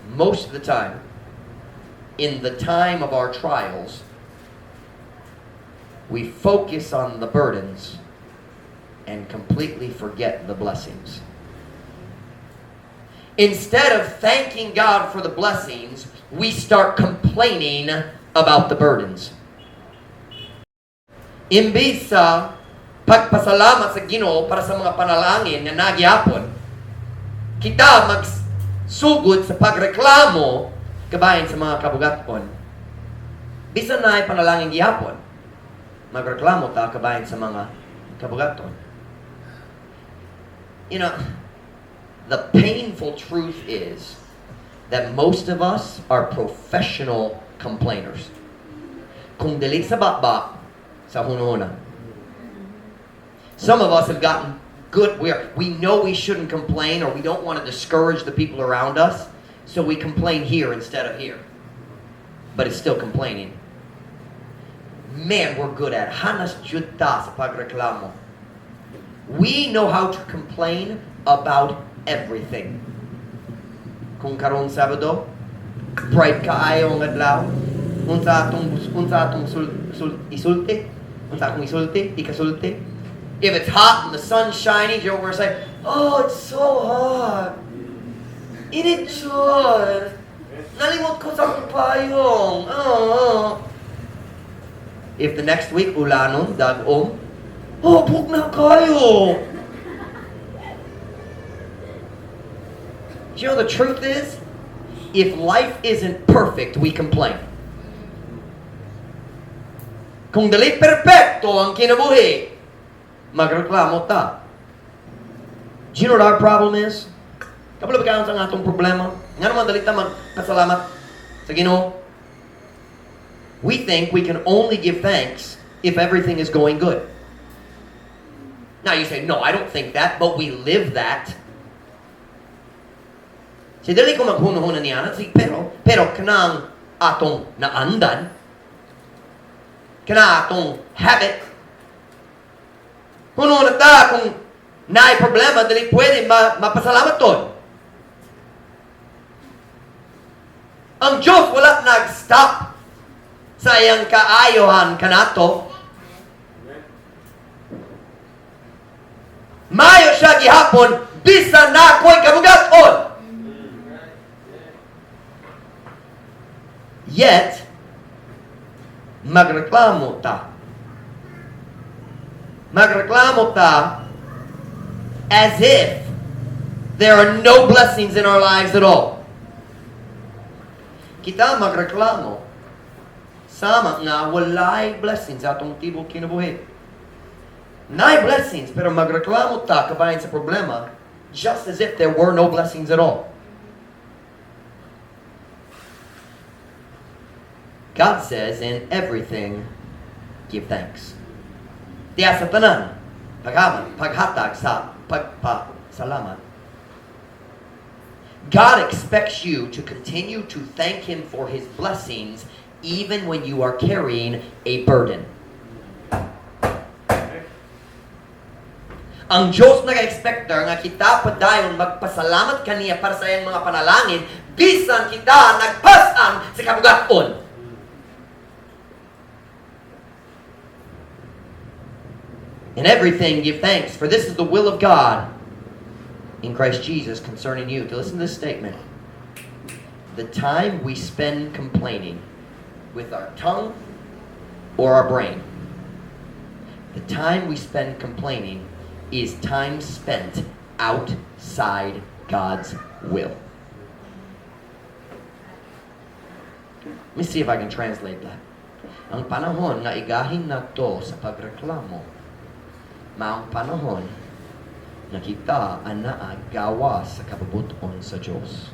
Most of the time, in the time of our trials, we focus on the burdens and completely forget the blessings. Instead of thanking God for the blessings, we start complaining about the burdens. Imbis sa pagpasalamat sa Ginoo para sa mga panalangin nga naa gihapon, kita magsugod sa pagreklamo kabahin sa mga kabugaton. Bisan naay panalangin gihapon, magreklamo ta kabahin sa mga kabugaton. The painful truth is that most of us are professional complainers. Kung dili sa baba, sa hunahuna. Some of us have gotten good. We know we shouldn't complain or we don't want to discourage the people around us, so we complain here instead of here. But it's still complaining. Man, we're good at it. Hanas jud ta sa pagreklamo. We know how to complain about everything. Kung karon Sabado, bright kaayo ang adlaw, unsa atong sul, isulti, unsa akong isulti, ikasulti. If it's hot and the sun's shining, you know what we're saying? "Oh, it's so hot. Init jud. Nalimot ko sa akong payong. Oh." If the next week, ulanon, dag-om, "Oh, bugnaw kaayo." You know, the truth is, if life isn't perfect, we complain. Kung dili perpekto ang kinabuhi, magreklamo ta. Do you know what our problem is? Kabalo ba kayo sa atong problema? Ngano man dali ta magpasalamat sa Ginoo? We think we can only give thanks if everything is going good. Now you say, "No, I don't think that," but we live that. Si dili ko maghunahuna niya, si pero kanang atong naandan, kana atong habit, hunahuna ta kung naay problema, dili pwede mapasalamat ton. Ang Diyos wala nag-stop sa iyang kaayohan kanato. Mayo siya gihapon, bisan naa ko'y kabugaton. Yet, magreklamo ta. Magreklamo ta as if there are no blessings in our lives at all. Kita magreklamo sama nga walay blessings atong tibok kinabuhi. Naay blessings, pero magreklamo ta kabahin sa problema just as if there were no blessings at all. God says, "In everything, give thanks." Diya sa tanan, paghaman, paghatag sa pagpasalamat. God expects you to continue to thank Him for His blessings even when you are carrying a burden. Ang Diyos nag-expect nga kita padayon magpasalamat kaniya para sa iyang mga panalangin bisan kita nagpas-an sa kabugaton. "In everything give thanks, for this is the will of God in Christ Jesus concerning you." To listen to this statement. The time we spend complaining with our tongue or our brain, the time we spend complaining is time spent outside God's will. Let me see if I can translate that. Ang panahon nga igahin nato sa pagreklamo, maong panahon na kita anaa gawas sa kabubuton sa Diyos.